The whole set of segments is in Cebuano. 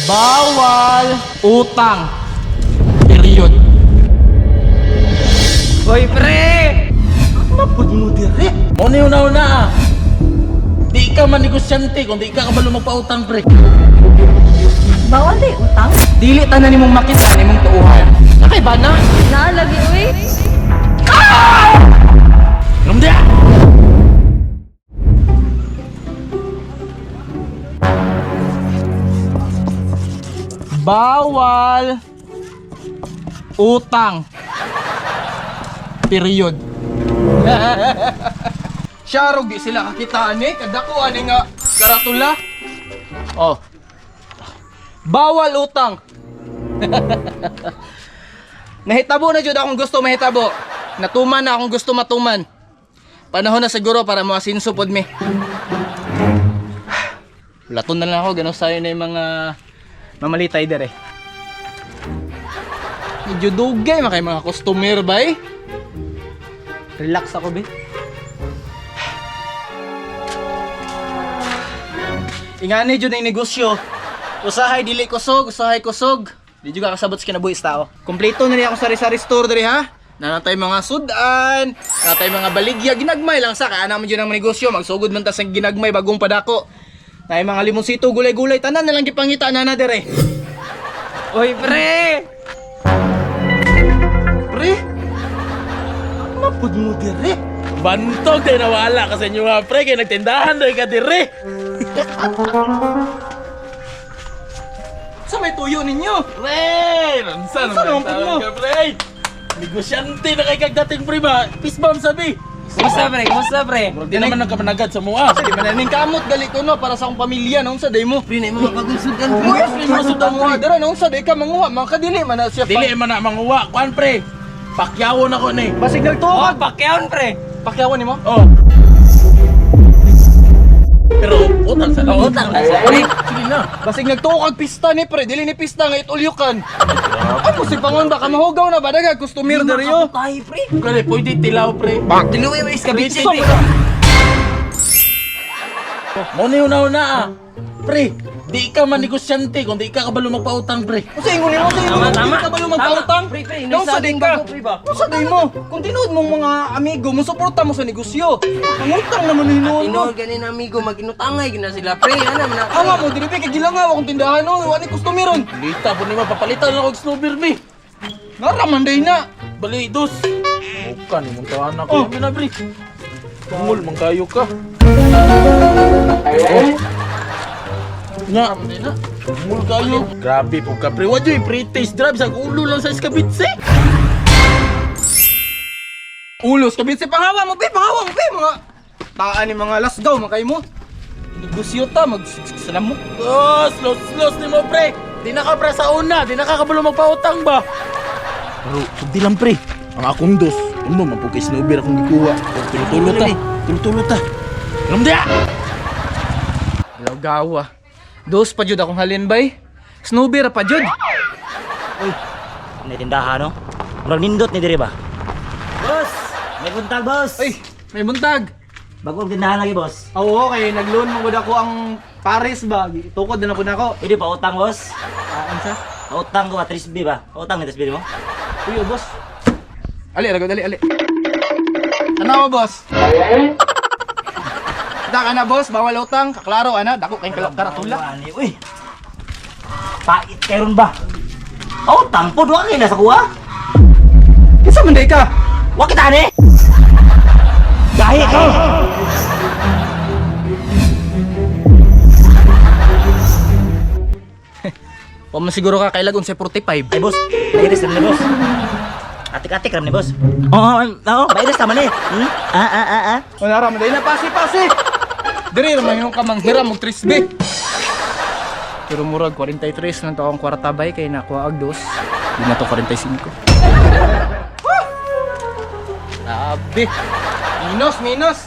Bawal utang. Period. Hoy, pre! Mapud mo dire. Mo ni una-una ah. Di ka man negosyante kung di ka kabalo magpautang, pre. Bawal day utang? Dili tanan nimong makita nimong tuuhan. Nakaiba na. Naa lagi uy. Ngamdiya! Bawal utang. Period. Siyarog di sila kakitaan eh. Kadako ani nga karatula. Oh. Bawal utang. Nahitabo na jud akong gusto mahitabo. Natuman na akong gusto matuman. Panahon na siguro para moasinso pod mi. Laton na lang ako, gano'n sayo na yung mga mamalitay dere. Medyo dugay makay mga customer bay. Relax ako be. Ingani jud ang negosyo. Usahay dili kusog, usahay kusog. Di jud ka kasabot sa kinabuhi sa tao. Kompleto na niya akong sari-sari store diri ha. Nanatay mga sudan, natay mga baligya, ginagmay lang sa kaana man jud ang negosyo, magsugod man ta sa ginagmay bagong padako. Nay mga limonsito, gulay-gulay, tanan na lang gipangita na na dire. Hoy, pre! Pre, mapud mo dire. Bantog day nawala ka sa inyo ha, pre. Kaya nagtindahan day ka dire. Sa may tuyo ninyo? Pre! Ransa Unsa naman pud mo? ka, pre. Negosyante na kay kagdating, pre ba? Peace bomb sabi. Kumusta, pre? Kumusta, pre? Murag di naman nagkapanagad sa mua. Di man ning kamot gali ko no para sa akong pamilya no unsa day mo. Pre, na mo bagong sudan, pre. Uy, pre, mga sudan mo dira no unsa day ka manguha, mga kadili man na siya. Dili man na manguwa. Kuan, pre. Pakyawon ako ni. Basig Oh, nagtuod. pakyaon, pre. Pakyawan nimo? Oh. Pero utang sa Oh, utang lang sa pre. Sige na. Basig nagtuo kag pista ni pre, dili ni pista nga itulyukan. Ako si pangon ba ka mahugaw na ba daga customer diri yo. Tayo, pre. Pre, pwede tilaw, pre. Diluwi mo iskabitse, pre. Mo ni una-una ah. Pre, di ka man negosyante kung di ka kabalo magpautang, pre. Unsa ingon nimo? Unsa ingon Tama, nimo? tama. Dili ka ba magpautang? Tama. Pre, pre, Unsa nasabing day ka? bago, pre, ba? Unsa day mo? Kung tinuod mong mga amigo, mo suporta mo sa negosyo. Pangutang naman ni hinuon mo. Tinuod ganin amigo, maginutangay gina sila, pre. Ano man na? Ama mo dili kay gilangaw akong tindahan no, wa ni customer ron. Lita po ni mapapalitan ako og snowbeer bi. Nara man day na. Bali dos. Bukan ni mong tahanan Oh. ko. Oh. Na, pre. Tungol man kayo ka. Oh. Nga, tungol kayo. Grabe po ka, pre. Wa joy pre-taste drive sa ulo lang sa iskabitse. Ulos kabit si panghawa mo, be, panghawa mo, be, mga taan ni mga lasgaw man kayo mo. Negosyo ta mag mo. Oh, slow slow ni mo, pre. Di na ka pre sa una, di na ka kabalo magpautang ba? Pero sugdi lang pre. Ang akong dos, ano man po kay snowbeer akong gikuha. Oh, tulo-tulo ta. Tulo-tulo ta. Ramdia! Lagawa. Dos pa jud akong halin bay. Snowbeer pa jud. Uy, may tindahan no? Murag nindot ni diri ba? Boss! May buntag, boss! Ay, may buntag. Bago ang tindahan lagi, boss. Oo, kay nagloan mo gud ako ang Paris ba. Tukod na lang po na ako. Pwede pa utang, boss? Ah, unsa? Utang ko ba? 3B ba? Utang ni 3B mo? Uy, oh, boss. Ali, rago, dali, ali. Ano boss? Da ka na, boss. Bawal utang. Kaklaro, ana. Dako kayong karatula. Ani, uy! Pait karon ba? Utang po, duha kayo na sa kuha? Kinsa man day ka? Wa kita ani! Gahi ko! Wa man siguro ka kailag unsay 45. Ay, boss! Mairis naman ni boss. Atik-atik naman ni boss. Oo, oo, mairis naman ni. Hmm? Ah, ah, ah, ah. Wala ra man day na pasi pasi. Diri ra man yung kamanghiram og 3B. Pero murag 43 lang to akong kwarta bay kay nakuha og dos. Di na to 45. Woo! Grabe. Minus, minus.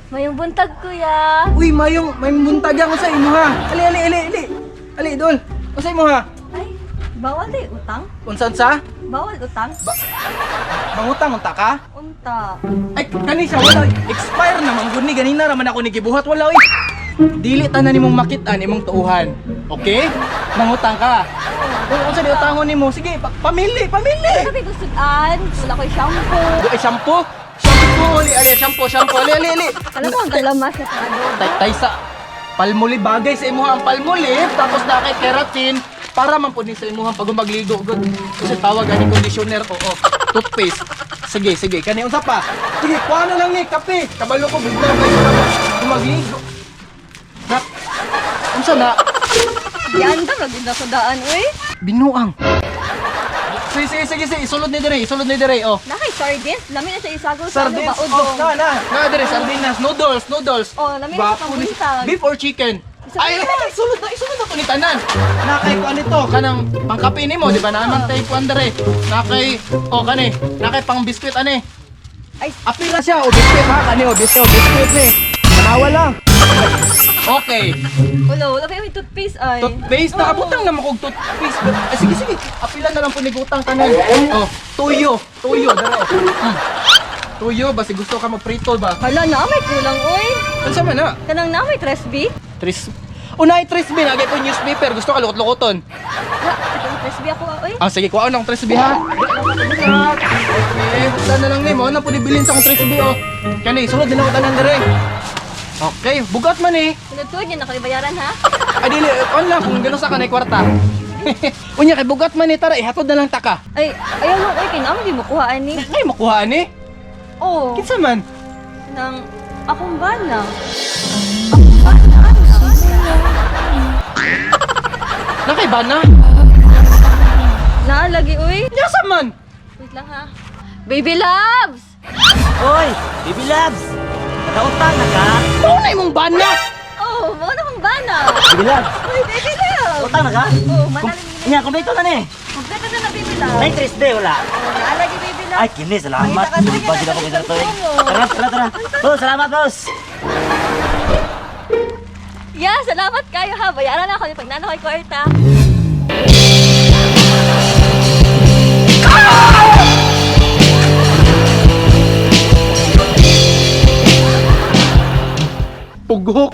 Mayong buntag kuya. Uy, mayong may buntag ako sa imo ha. Ali, ali, ali, ali. Ali, idol. Unsa imo ha? Ay, Bawal day utang? Unsa-unsa? Bawal utang? Mangutang unta ka? Unta. Ay, kani siya wala. Expire na man gud ni ganina ra man ako ni gibuhat wala oy. Dili tanan nimong makit-an imong tuuhan. Okay? Mangutang ka. Kung unsa di utangon nimo, sige, pamili, pamili. Sabi ko sudan, wala ko'y shampoo. Ay, shampoo. Shampoo, ali, ali, shampoo, shampoo, ali, ali, ali. Alam mo, ang galamas na tado. Tay, tay sa palmolive bagay sa imuha ang palmolive tapos na kay keratin para man pud ni sa imuha pag magligo gud. Kasi tawag ani conditioner, oo. Toothpaste. Sige, sige, kani unsa pa? Sige, kuha na lang ni kape. Kabalo ko bigla kayo magligo. Na, unsa na? Yan ka, maganda sa daan, uy. Binuang. Sige, sige, sige, sige, isulod ni dire, isulod ni dire, oh. Nakay sardines, lami na siya isagol sa ano Sardines, ba, oh, udong. na, na, na, dire, sardinas, noodles, noodles. Oh, lami na siya Bapo ni- pangbuntag. Beef or chicken? Isa Ay, pa. ay, sulod na, isulod na to ni tanan. Nakay ko ano to, kanang pangkape nimo, di ba? Naman tay kuan dire. Nakay, oh kani, nakay pang biskwit ani. Ay, Apila siya, o biskwit ha, kani o biskwit, o biskwit ni. Manawa lang. Okay. wala, wala kayo may toothpaste ay. Toothpaste, nakabutang na makog toothpaste. Ay, sige, sige. Apila na lang po ni gutang tanan. Oh, tuyo, tuyo, dara. Tuyo, basi gusto ka magprito ba? Hala, na may kulang, uy. Unsa man na? Kanang na may 3B? Tres. Unay tres B, nagay ko newspaper. Gusto ka lukot-lukoton. Wala, itong 3B ako, uy. Ah, sige, kuha ng 3B ha. Okay, buksan na lang ni mo. Ano po bilin sa akong 3B oh. Kani, sulod din ako tanan dire. Okay, bugat man eh. Sunod-sunod yan, nakalibayaran ha? Ay, dili, on lang kung gano'n sa kanay kwarta. Unya kay bugat man eh, tara, ihatod na lang taka. Ay, ayaw lang, uy, kinama di mo kuhaan ni. Ay, makuha ni. Oh, Kinsa man? nang akong bana. Akong bana, ana. Nakaiba na? Naalagi, uy. Nyasa man? Wait lang ha. Baby loves! Oy, baby loves. Nakautang na ka? Mao na imong bana. Oh, mo na akong bana. Baby loves. Uy, baby loves! Utang na ka? Oh, manalim ni. Nya, kompleto na ni. Kompleto na na, baby loves. May 3D wala. Oh, naalagi, baby loves. Ay, kini, salamat. Pakita ka, sige, Pagod ako nasa sa tuig. mo. Tara, tara, tara. Boss, salamat, boss. Yeah, salamat kayo ha. Bayaran ako pag nanakoy kwarta. Pughok.